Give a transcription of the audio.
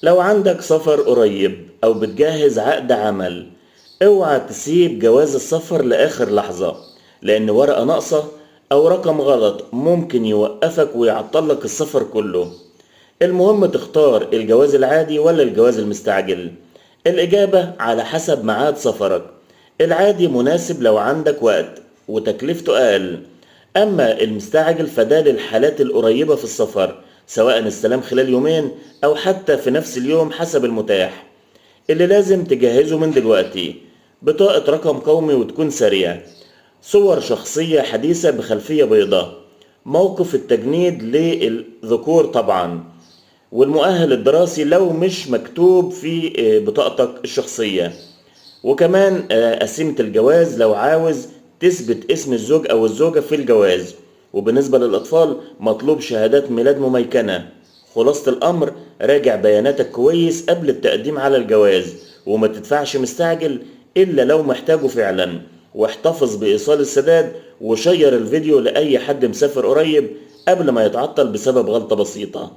لو عندك سفر قريب أو بتجهز عقد عمل، اوعى تسيب جواز السفر لآخر لحظة، لأن ورقة ناقصة أو رقم غلط ممكن يوقفك ويعطلك السفر كله. المهم تختار الجواز العادي ولا الجواز المستعجل؟ الإجابة على حسب ميعاد سفرك. العادي مناسب لو عندك وقت وتكلفته أقل، أما المستعجل فده للحالات القريبة في السفر، سواء استلام خلال يومين أو حتى في نفس اليوم حسب المتاح. اللي لازم تجهزه من دلوقتي: بطاقة رقم قومي وتكون سريع، صور شخصية حديثة بخلفية بيضاء، موقف التجنيد للذكور طبعا، والمؤهل الدراسي لو مش مكتوب في بطاقتك الشخصية، وكمان قسيمة الجواز لو عاوز تثبت اسم الزوج أو الزوجة في الجواز. وبالنسبة للأطفال مطلوب شهادات ميلاد مميكنة. خلاصة الأمر، راجع بياناتك كويس قبل التقديم على الجواز، وما تدفعش مستعجل إلا لو محتاجه فعلا، واحتفظ بإيصال السداد، وشير الفيديو لأي حد مسافر قريب قبل ما يتعطل بسبب غلطة بسيطة.